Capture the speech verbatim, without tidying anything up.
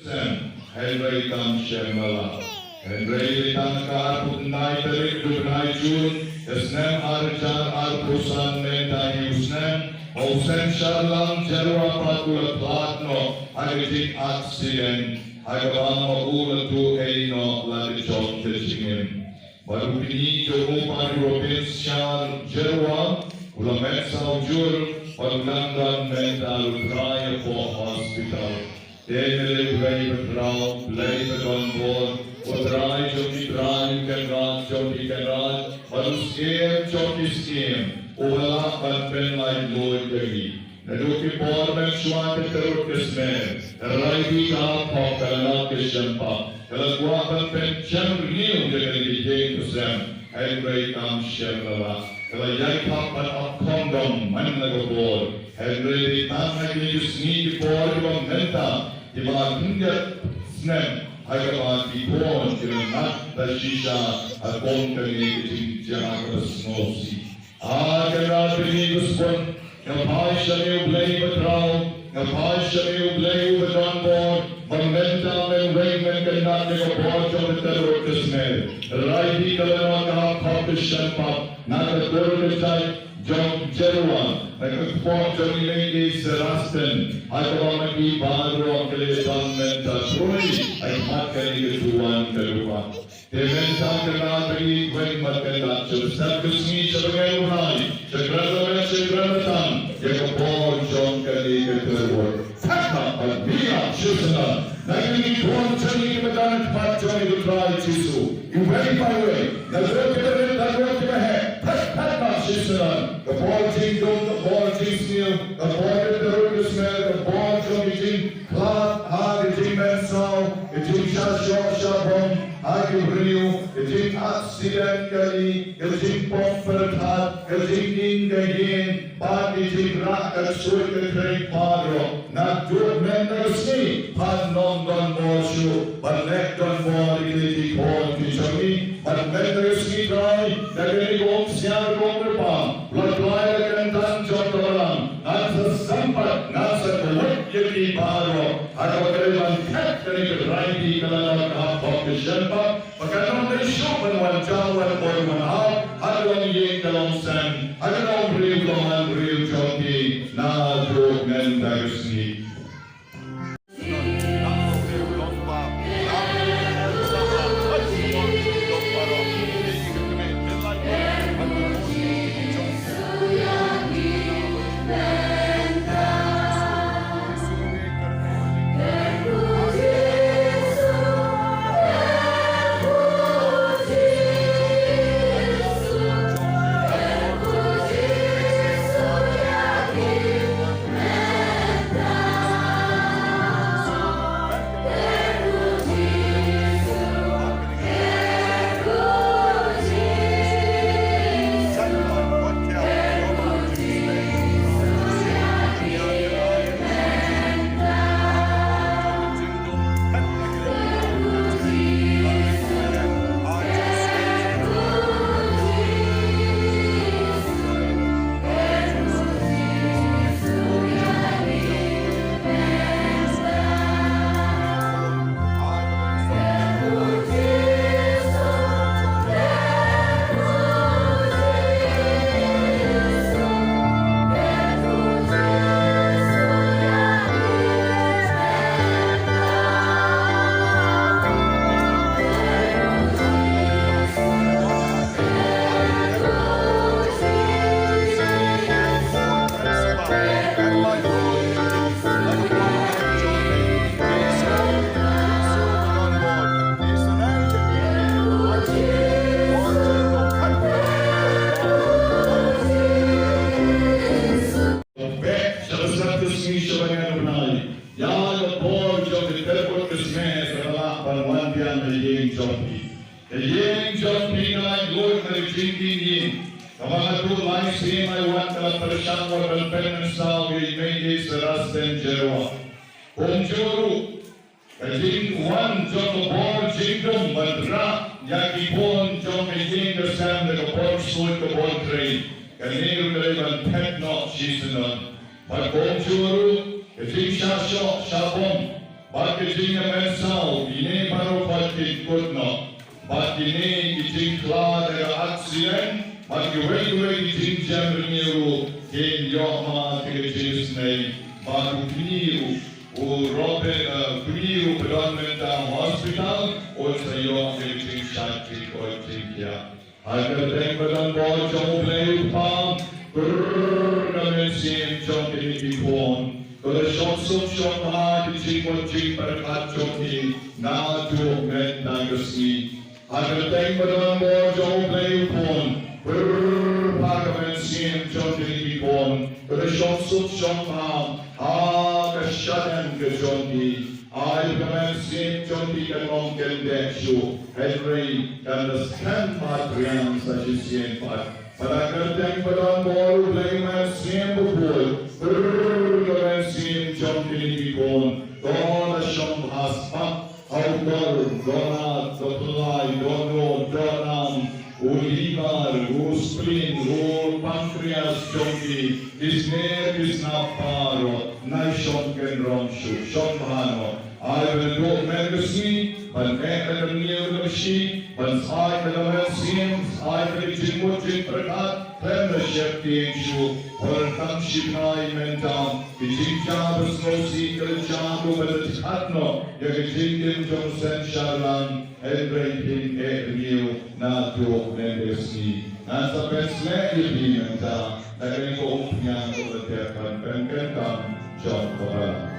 Snem, hynrei kam shym la lah. Hynrei dei tang ka arphew khyndai tarik u bnai Jun, ka snem ar hajar arphew san mynta hi u snem, ba u Seng Sharlang Jyrwa pat u la khlad noh ha ka jing accident, ha kaba ma u la tuh ei noh la ka jong ka jingim. Bad u kñi jong u pat u Robin Sharlang Jyrwa, u la met saw jur, bad u dang don mynta u trai hapoh hospital. Te me lei Blei ba khraw, Blei ba don bor, u Trai jong ki trai, u Kynrad jong ki kynrad, bad u Syiem jong ki syiem, uba lah ban pynlait luid ïa ngi. Naduh ki por mynshuwa ka tyrut ka smer, ka Raiti ka hap hok ka la nat ka shempap, ka la kwah ban pynjem renew ïa kane ka ïing ka sem, hynrei kam shym la lah. Ka la ïai thap ban ap khondom man la ka bor, hynrei dei tang ha kine ki sngi ki por kiba mynta, kiba khyndiat snem, ha kaba ki khun ki la nat da shisha ha kum kane ka jingjia kaba sngewsih. Ah, Kynrad, kane ka sbun, nga phai sha me U Blei ba khraw, nga phai sha me U Blei uba don bor, ba mynta men weng men kyndat ïa ka bor jong ka tyrut ka smer. Raiti ka la nat ka hap hok ka shempap, na ka kur ka jait jong Jyrwa, na ka kpoh jong i Mei Serasten, ha kaba ma ki baroh ki la don mynta trei, ha khmat kane ka duwan ka lypa. Te mynta Kynrad ba ngi weng bad kyndat, sha ka step ka sngi, sha ka bnai u bnai, sha ka kren ba met, sha ka kren ba tam, ïa ka bor jong kane ka tyrut. Thait noh bad mih noh shisyndon na kine ki khun jong ngi kiba don ha khmat jong ngi, ko Trai Jisu. Iwei pa iwei, na ka bor kiba rit, na ka bor kiba heh, thait, thait noh shisyndon. Ka bor jingdum, ka bor jingsniew, ka bor ka tyrut ka smer, ka bor jong ka jingkhlad ha ka jingmynsaw, ka jingshah shoh shah bom ha ki briew, ka jing accident kali, ka jingpop pyrthat, ka jinging ka ïing, bad ka jingrah ka ksuid ka khrei baroh. Naduh mynta ka sngi, phan ym don bor shuh ban leh don bor ïa kine ki khun ki jong ngi. Bad mynta ka sngi Trai, da kane ka umsiar ka umkyrpang, Lord Trai, da ka kyrteng jong ka balang, ngan sa sympat, ngan sa kawit ïa ki baroh. Ha kaba ka dei ban khet kane ka Raiti ka la nat ka hap hok ka shempap, ba kan ym dei shuh ban wan jam wan bud wan hap ha ka longïing ka longsem, ha ka longbriew ka longmanbriew jong ki naduh mynta ka sngi. Bad sha ka step ka sngi sha ka bnai u bnai, ïa ka bor jong ka tyrpud ka smer ka la lah ban wan biang ha ïing jong phi. Ka ïing jong phi ka la ïoh ka jingkieng ïing. Kaba haduh lai sien lai wat ka la pyrshang wat ban pynmynsaw ïa i Mei Serasten Jyrwa. Kumjuh ruh ka jingwan jong ka bor jingdum ban rah ïa ki bun jong ka ïing ka sem da ka bor suit ka bor trei, kane ruh ka dei ban phet noh shisyndon. Bad kumjuh ruh ka jingshah shoh shah bom Bad ki jingïamynsaw, kine baroh pat kin kut noh. Bad kine ki jingkhlad da ka aksiden, bad kiwei kiwei ki jingjam rngiew ruh, kin ïoh mad da ka jingisynei. Bad u kñi ruh, u Robert, eh, u kñi ruh ba don mynta ha hospital, un sa ïoh da ka jingshait jingkoit jingkhiah. Ha ka kyrteng ba don bor jong U Blei U Kpa, brrr, ka mynsiem jong kine ki khun. Ka la shong suk shong bha ki jingmut jingpyrkhat jong ki naduh mynta ka sngi. Ha ka kyrteng ba don bor jong U Blei U Khun, brrr, ha ka mynsiem jong kine ki khun. Ka la shong suk shong bha ha ka shadem ka jong ki. Ai ba ka mynsiem jong ki kan ym kyndeh shuh, hynrei kan da skhem bha triang sa shisien pat. Bad ha ka kyrteng ba don bor U Blei U Mynsiem Bakhuid, brrr, ka mynsiem jong kine ki khun, to da shong bha spah ha u kor, dohnud, dohpyllait, dohnud, dohnam, u liver, u spleen, u pancreas jong ki, ki sner ki snap baroh, nai shong kynrong shuh, shong bha noh. Ai ba naduh mynta ka sngi, ban eh da ka rngiew da ka shi, ban sait da ka mynsiem, sait da ka jingmut jingpyrkhat, khlem da sheptieng shuh, bad tang shipnai mynta, ki jingjia ba sngewsih ki la jia, ko ba la jhat noh ïa ka jingim jong u synshar lang, hynrei kin eh rngiew naduh mynta ka sngi. Ngan sa pynsleh ïa phi mynta da kane ka umphniang kaba la dep ban pynkyntang jong ka balang.